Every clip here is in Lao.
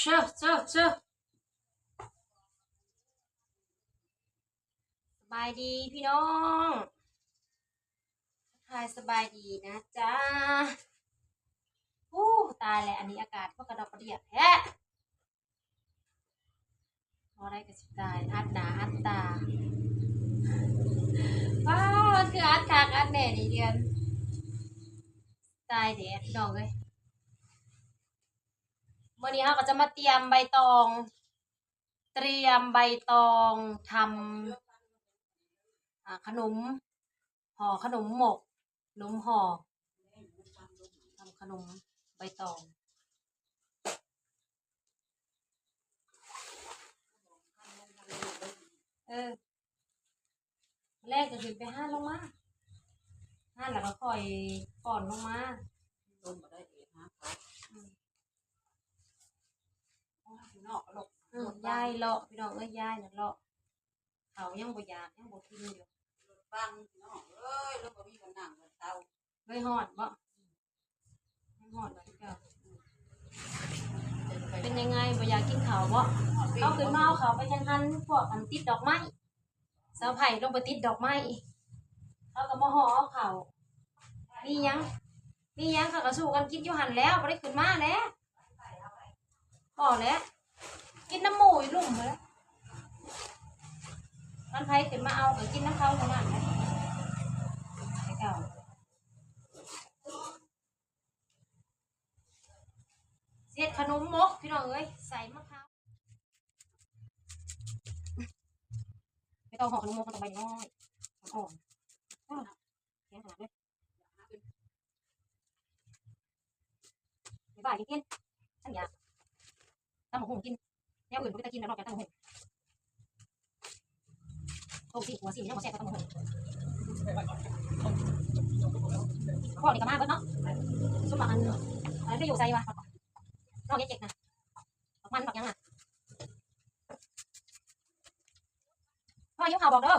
ເຈີ ເຈີ ເຈີ ສະບາຍດີພີ່ນ້ອງ ທັກທາຍສະບາຍດີນະຈ້າ. ໂອ້ ຕາຍແລ້ວ ອັນນີ້ອາກາດພວກກະດອກກະດຽກແທ້. ພໍໄດ້ກະຊິຕາຍ ອັດໜ້າອັດຕາ. ວ້າວ ຄືອັດຄັກອັດແນ່ນີ້ເດືອນ ຕາຍແດ່ພີ່ນ້ອງເອີຍ. ມື້ນີ້ເຮົາກະຈະມາຕຽມໃບຕອງ ຕຽມໃບຕອງທຳ ອ່າ ຂະໜົມ ຫໍ່ຂະໜົມໝົກ ໜົມຫໍ່ ທຳຂະໜົມໃບຕອງ. ເອີ ແລກກະຂຶ້ນໄປຫາລົງມາ ຫັ້ນລະກະຄ່ອຍປ້ອນລົງມາ. ລົງບໍ່ໄດ້ເອງຫາເຂົາ ອືມ ໂອ້ຍ ເນາະ ອືມ ຍາຍເລາະ ພີ່ນ້ອງເອີຍ ຍາຍນັ້ນເລາະ ເຂົາຍັງບໍ່ຢາກ ຍັງບໍ່ກິນຢູ່. ລົດບັງ ພີ່ນ້ອງເອີຍ ລົດບໍ່ມີບ່ອນນັ່ງບ່ອນເຕົາ. ເລີຍຮ້ອນບໍ? ຮ້ອນຄືເກົ່າ. ເປັນຍັງໄງ ບໍ່ຢາກກິນເຂົ້າບໍ? ເຮົາຂຶ້ນມາເອົາເຂົ້າໄປຈັ່ງຫັ້ນ ພວກອັນຕິດດອກໄມ້ ສາວໄຜ່ລົງໄປຕິດດອກໄມ້ ເຂົາກະມາຫໍ່ເອົາເຂົ້າ. ມີຫຍັງ ມີຫຍັງເຂົາກະສູ້ກັນກິນຢູ່ຫັ້ນແລ້ວ ບໍ່ໄດ້ຂຶ້ນມາແລ້ວ. ພໍແລ້ວ ກິນນຳໝູ່ຢູ່ລຸ່ມພຸ້ນແຫຼະ. ຄັນໃຜຂຶ້ນມາເອົາກະກິນນຳເຂົາເທົ່ານັ້ນແຫຼະ ແຕ່ເກົ່າ. ຊິເຮັດຂະໜົມໝົກ ພີ່ນ້ອງເອີຍ ໃສ່ມະພ້າວ ໄປຕໍ່ຫໍ່ຂະໜົມໝົກ ມັນຕ້ອງໃບນ້ອຍ ອ່ອນໆ ແຂງຂະໜາດເລີຍ. ບາຍກິນ ສັນຢາ ຕຳບັກຫຸ່ງກິນ ແນວອື່ນບໍ່ເປັນຕາກິນແລ້ວ ນອກຈາກຕຳບັກຫຸ່ງ. ຕົ້ມຊີ້ນ ຂົ້ວຊີ້ນ ຍັງບໍ່ແຊບເທົ່າຕຳບັກຫຸ່ງ. ພວກນີ້ກະມາເບິດເນາະ ສົມບັກອັນ ອັນນັ້ນໄປຢູ່ໃສວະ ນ້ອງຍາຍເຈັກນະ ບັກມັນບັກຫຍັງນະ. ພໍ່ຫິວເຂົ້າບອກເດີ.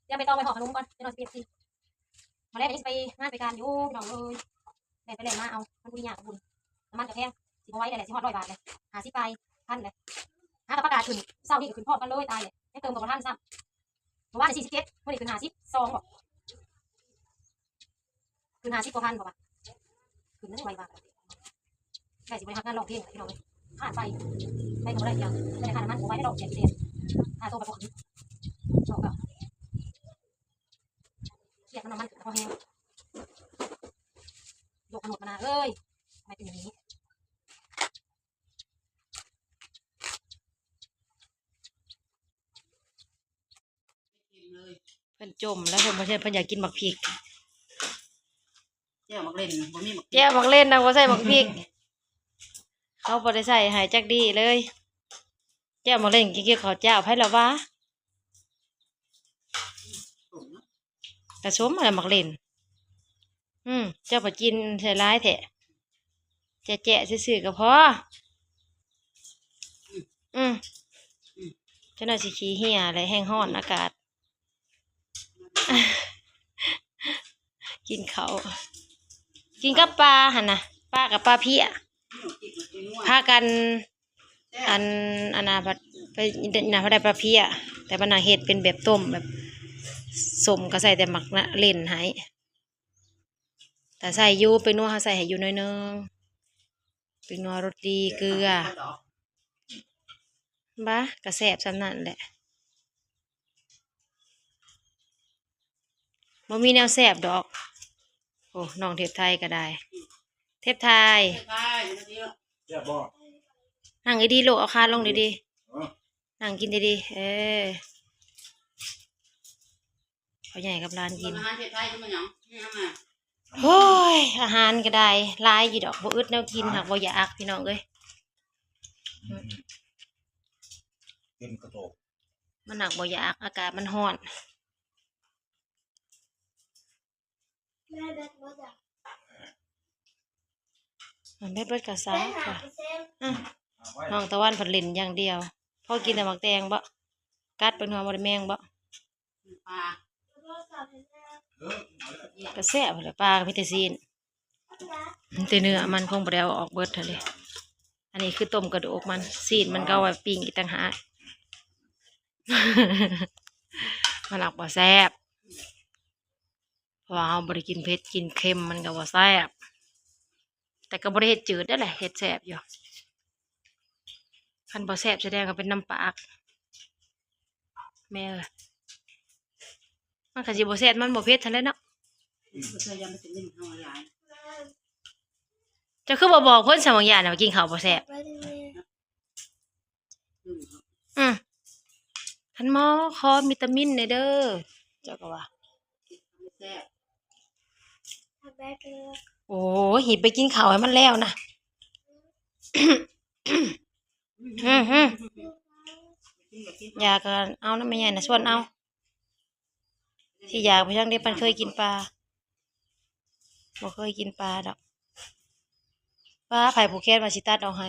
ຕຽມໃບຕອງໄວ້ຫໍ່ຂະໜົມກ່ອນ ຈັກໜ້ອຍຊິໄປເອັຟຊີ. ມາແລງກະຍັງຊິໄປງານໄປການຢູ່ ພີ່ນ້ອງເອີຍ ແລ່ນໄປແລ່ນມາເອົາ ມັນບໍ່ໄດ້ຍາກບຸນ. ນ້ຳມັນກະແພງ ຊິບໍ່ໄຫວແລ້ວແຫຼະ ຊິຮອດຮ້ອຍບາດແລ້ວ ຫ້າສິບປາຍພັນແລ້ວ. ຫາກະປະກາດຂຶ້ນ ເຊົ້ານີ້ກະຂຶ້ນພ້ອມກັນເລີຍ ຕາຍແລ້ວ ຍັງເຕີມກະບໍ່ທັນຊ້ຳ. ເມື່ອວານນີ້ສີ່ສິບເຈັດ ມື້ນີ້ຂຶ້ນຫ້າສິບສອງບໍ ຂຶ້ນຫ້າສິບກວ່າພັນບໍ່ວະ ຂຶ້ນໄວວ່າ. ໃກ້ຊິບໍ່ໄດ້ຮັບງານຮ້ອງເພງແລ້ວ ພີ່ນ້ອງເອີຍ ຂາດໄຟ ໄປກະບໍ່ໄດ້ ໄປແຕ່ຄ່ານ້ຳມັນບໍ່ໄຫວ ໄດ້ດອກແສນເສນ ຄ່າໂຕກະບໍ່ຂຶ້ນ ຊອກເອົາ ຄຽດນຳນ້ຳມັນຂຶ້ນກະພໍແຮງ. ໂລກມະນຸດມະນາເອີຍ ທຳໄມເປັນຢ່າງນີ້. ເພິ່ນຈົ່ມແລ້ວ ເພິ່ນບໍ່ເຊື່ອ ເພິ່ນຢາກກິນໝາກພິກ. ແຈ່ວໝາກເລັ່ນ ບໍ່ມີໝາກພິກ ແຈ່ວໝາກເລັ່ນນະ ບໍ່ໃສ່ໝາກພິກ ເຂົາບໍ່ໄດ້ໃສ່ໃຫ້ຈັກດີ້ເລີຍ. ແຈ່ວໝາກເລັ່ນກິນກັບເຂົ້າຈ້າວ ໃຜລະວ່າ ກະສົມຫັ້ນແຫຼະໝາກເລັ່ນ. ອືມ ເຈົ້າປະຈິນໃສ່ຫຼາຍແທ້ ແຈະໆຊື່ໆກະພໍ. ອືມ ຈັກໜ້ອຍຊິຂີ້ເຫຍແຫຼະ ແຮງຮ້ອນອາກາດ. ກິນເຂົ້າ ກິນກັບປາຫັ້ນນະ ປາກັບປາເພຍ ພາກັນ ອັນ ອັນນະ ພັດ ໄປນະ ພັດໄດ້ປາເພຍ ແຕ່ວ່ານາງເຮັດເປັນແບບຕົ້ມ ແບບສົ້ມ ກະໃສ່ແຕ່ໝາກເລັ່ນໃຫ້. ແຕ່ໃສ່ຢູ່ ແປ້ງນົວເຮົາໃສ່ໃຫ້ຢູ່ໜ້ອຍໜຶ່ງ ແປ້ງນົວ ລົດດີ ເກືອ ບາ ກະແຊບສ່ຳນັ້ນແຫຼະ ບໍ່ມີແນວແຊບດອກ. ໂອ້ ນ້ອງເທບໄທກະໄດ້ ເທບໄທ ແຊບບໍ່? ນັ່ງດີໆ ລູກ ເອົາຄາລົງດີໆ ເອີ ນັ່ງກິນດີໆ ເອີ. ພໍ່ໃຫຍ່ກັບຫຼານກິນ ອາຫານເທບໄທຄືມັນຫຍັງ ນີ້ຫຍັງນະ? ໂອ້ຍ ອາຫານກະໄດ້ຫຼາຍຢູ່ດອກ ບໍ່ອຶດແນວກິນ ຫາກບໍ່ຢາກ ພີ່ນ້ອງເອີຍ ກິນກະໂຕກ ມັນຫາກບໍ່ຢາກ ອາກາດມັນຮ້ອນ. ອັນໄດ້ເບິດກະຊາ ອະ ນ້ອງຕາວັນພັດຫຼິ້ນຢ່າງດຽວ ພໍກິນແຕ່ໝາກແຕງບໍ ກັດເບິ່ງເທື່ອບໍ່ໄດ້ແມງບໍ ກະແຊບຫັ້ນແຫຼະ ປາກະມີແຕ່ຊີ້ນ. ແຕ່ເນື້ອມັນຄົງບໍ່ໄດ້ເອົາອອກເບິດຫັ້ນເດ. ອັນນີ້ຄືຕົ້ມກະດູກມັນ ຊີ້ນມັນກໍເອົາໄວ້ປີ້ງອີກຕ່າງຫາກ. ມັນອາກບໍ່ແຊບ ເພາະວ່າເຮົາບໍ່ໄດ້ກິນເຜັດກິນເຄັມ ມັນກໍບໍ່ແຊບ. ແຕ່ກໍບໍ່ໄດ້ເຮັດຈືດເດ້ແຫຼະ ເຮັດແຊບຢູ່. ຄັນບໍ່ແຊບສະແດງວ່າເປັນນ້ຳປາກ ແມ່ເອີຍ. ມັນກໍຊິບໍ່ແຊບ ມັນບໍ່ເຜັດຫັ້ນແຫຼະເນາະ. ເຈົ້າຄືບໍ່ບອກຄົນຊະບາງຢ່າງນະວ່າກິນເຂົ້າບໍ່ແຊບ? ອືມ ທ່ານໝໍ ຂໍວິຕາມິນແດ່ເດີ ເຈົ້າກໍວ່າ. ໂອ້ຍ ຮີບໄປກິນເຂົ້າໃຫ້ມັນແລ້ວນະ. ອືມ ຢາກກໍເອົານຳແມ່ໃຫຍ່ນະ ຊວນເອົາ. ຊິຢາກໄປທາງໃດ ປານເຄີຍກິນປາ ບໍ່ເຄີຍກິນປາດອກ. ປາ ໃຜຜູ້ແຂນວ່າຊິຕັດອອກໃຫ້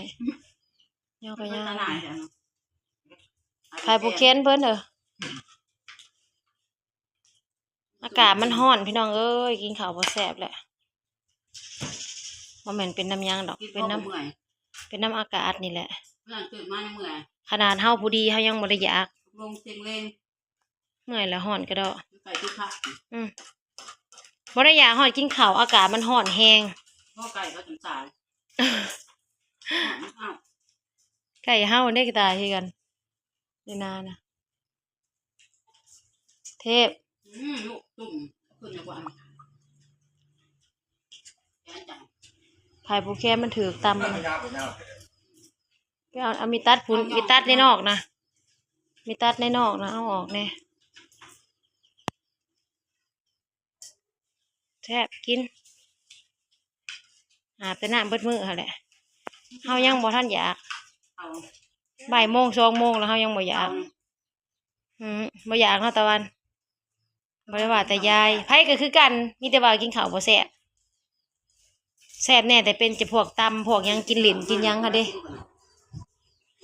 ຍອກໄປຍາວ. ໃຜຜູ້ແຂນເພິ່ນເອີ ອາກາດມັນຮ້ອນພີ່ນ້ອງເອີຍ ກິນເຂົ້າບໍ່ແຊບແຫຼະ. ບໍ່ແມ່ນເປັນນຳຫຍັງດອກ ເປັນນຳ ເປັນນຳອາກາດນີ້ແຫຼະ. ຂະໜາດເຮົາຜູ້ດີເຮົາຍັງບໍ່ໄດ້ຢາກ. ເມື່ອຍແລ້ວຮ້ອນກະດໍ. ອືມ ບໍ່ໄດ້ຢາກ ຮ້ອນກິນເຂົ້າ ອາກາດມັນຮ້ອນແຮງ. ໄກ່ເຮົາເດ້ກະຕ່າຍຄືກັນ ໃນນານະ ເທບ. ອືມ ລູກຕຸ່ມຂຶ້ນແລ້ວບໍ່ ອັນ ໃຜຜູ້ແຂນມັນຖືກຕຳ. ໄປເອົາ ເອົາມີດຕັດພຸ້ນ ມີດຕັດໃນນອກນະ ມີດຕັດໃນນອກນະ ເອົາອອກແດ່. ແຊບ ກິນ ອາບແຕ່ນ້ຳເບິດມື້ຫັ້ນແຫຼະ. ເຮົາຍັງບໍ່ທັນຢາກ ບ່າຍໂມງ ສອງໂມງແລ້ວ ເຮົາຍັງບໍ່ຢາກ. ອືມ ບໍ່ຢາກເນາະຕາວັນ. ບໍ່ໄດ້ວ່າແຕ່ຍາຍ ໃຜກໍຄືກັນ ມີແຕ່ວ່າກິນເຂົ້າບໍ່ແຊບ. ແຊບແດ່ແຕ່ເປັນຈະພວກຕຳພວກຫຍັງ ກິນຫຼິ້ນກິນຫຍັງຫັ້ນເດ້.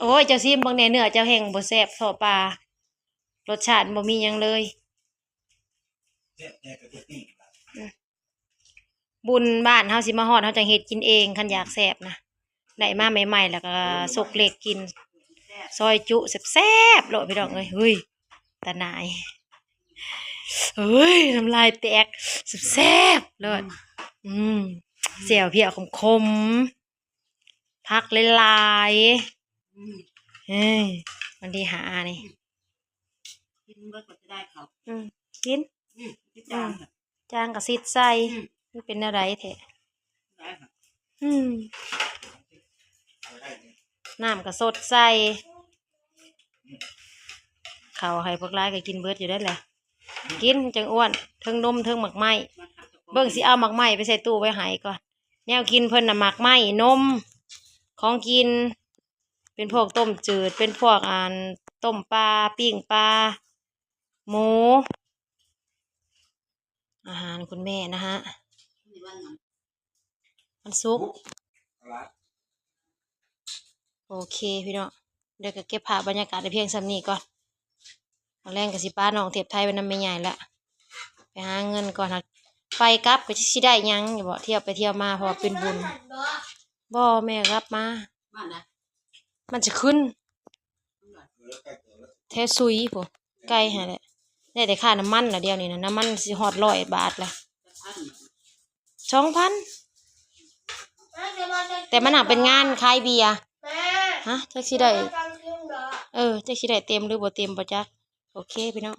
ໂອ້ຍ ເຈົ້າຊີມເບິ່ງແດ່ ເນື້ອເຈົ້າແຮ່ງບໍ່ແຊບເທົ່າປາ ລົດຊາດບໍ່ມີຫຍັງເລີຍ. ບຸນບ້ານເຮົາຊິມາຮອດ ເຮົາຈັ່ງເຮັດກິນເອງ ຄັນຢາກແຊບນະ. ໄດ້ມາໃໝ່ໆ ແລ້ວກໍຊົກເລັກກິນ ຊອຍຈຸແຊບໆໂລດພີ່ນ້ອງເອີຍ. ເຮີ້ຍ ຕາໜ່າຍ ເຮີ້ຍ ນ້ຳລາຍແຕກ ແຊບໆໂລດ. ອືມ ແຈ່ວພຽວຂົມໆ ຜັກຫຼາຍໆ. ເອີ ວັນທີຫ້ານີ້ ກິນເບິດກໍຈະໄດ້ເຂົ້າ. ອືມ ກິນ ອືມ ຈາງກໍຊິດໃສ່. ມັນເປັນແນວໃດແທ້? ອືມ ນ້ຳກໍສົດໃສ່ ເຂົ້າໃຫ້ພວກຫຼາຍກໍກິນເບິດຢູ່ໄດ໋ແຫຼະ. ກິນຈັ່ງອ້ວນ ເທິງນົມເທິງໝາກໄມ້. ເບິ່ງຊິເອົາໝາກໄມ້ໄປໃສ່ຕູ້ໄວ້ໃຫ້ກ່ອນ. ແນວກິນເພິ່ນນະ ໝາກໄມ້ ນົມ ຂອງກິນ ເປັນພວກຕົ້ມຈືດ ເປັນພວກ ອັນ ຕົ້ມປາ ປີ້ງປາ ໝູ ອາຫານຄຸນແມ່ນະຮະ ວັນສຸກ. ໂອເຄພີ່ນ້ອງ ດຽວກໍເກັບພາບບັນຍາກາດໄດ້ພຽງສ່ຳນີ້ກ່ອນ. ມື້ແລງກໍຊິປານ້ອງເທບໄທໄປນຳແມ່ໃຫຍ່ແຫຼະ ໄປຫາເງິນກ່ອນ. ຫາກໄປກັບກໍຈັກຊິໄດ້ຫຍັງຢູ່ບໍ່ ທ່ຽວໄປທ່ຽວມາ ເພາະວ່າເປັນບຸນ. ບໍ່ ແມ່ກັບມາ ມັນຈະຂຶ້ນແຖວສຸຍພຸ້ນ ໄກຫັ້ນແຫຼະ. ໄດ້ແຕ່ຄ່ານ້ຳມັນລະ ດຽວນີ້ນະ ນ້ຳມັນຊິຮອດຮ້ອຍບາດລະ. ສອງພັນ ແຕ່ມັນຫາກເປັນງານຂາຍເບຍ. ຮະ ຈັກຊິໄດ້ ເອີ ຈັກຊິໄດ້ເຕັມຫຼືບໍ່ເຕັມບໍ່ຈັກ. ໂອເຄພີ່ນ້ອງ